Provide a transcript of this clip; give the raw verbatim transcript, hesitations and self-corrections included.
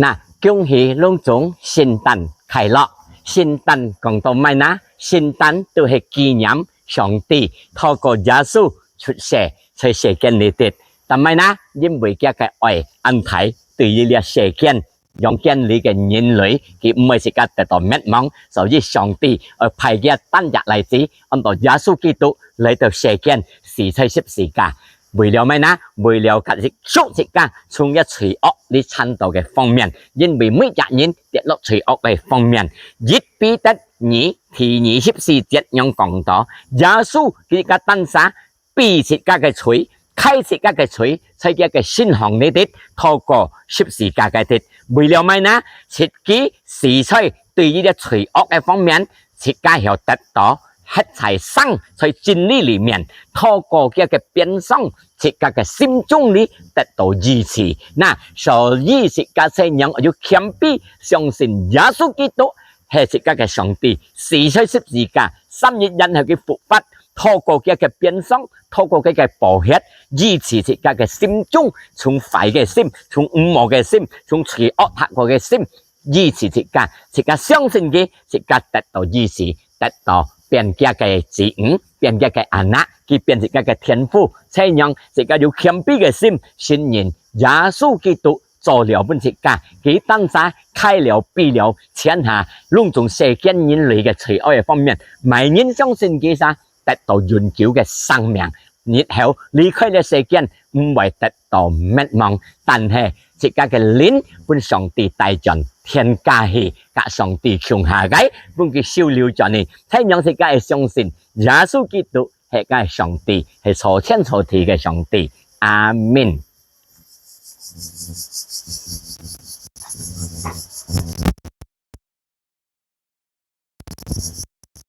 那，恭喜攏總聖誕快樂！聖誕講到麼个呢？聖誕就係紀念上帝透過耶穌出世，在世間裡底。但麼个呢？因為佢个愛恁大，對於這世間 陽間裡个人類，佢毋愛自家得到滅亡，所以上帝愛派佢單一倈子，安到耶穌基督來到世間，死在十字架。為了麼个呢？為了救贖自家，從這罪惡裡纏到个方面，因為每隻人跌落罪惡个方面。一彼得二第二十四節樣講到，耶穌佢个單儕 背自家个罪，㧡自家个罪，在佢个身項裡底，透過十字架个底。為了麼个呢？自己死在對於這罪惡个方面，自家曉得到歇在生在真理裡面，透過佢个鞭傷，自家个心中裡得到醫治。那，所以自家才能有謙卑，相信耶穌基督 係自家个上帝，死在十字架，三日然後佢復活，透過佢个鞭傷，透過佢个寶血，醫治自家个心中，從壞个心，從毋好个心，從罪惡太過个心，醫治自家，自家相信佢，自家得到醫治，得到變佢个子女，變佢个anak，佢變自家个天父，這樣自家有謙卑个心，承認耶穌基督 做了分自家，佢單儕㧡了、背了全下攏總世間人類个罪惡个方面，麼人相信佢儕得到永久个生命，日後離開這世間毋會得到滅亡。但係自家个靈分上帝帶轉天家去，佮上帝共下个，分佢收留轉去。這樣自家會相信耶穌基督係个上帝，係造天造地个上帝。阿門。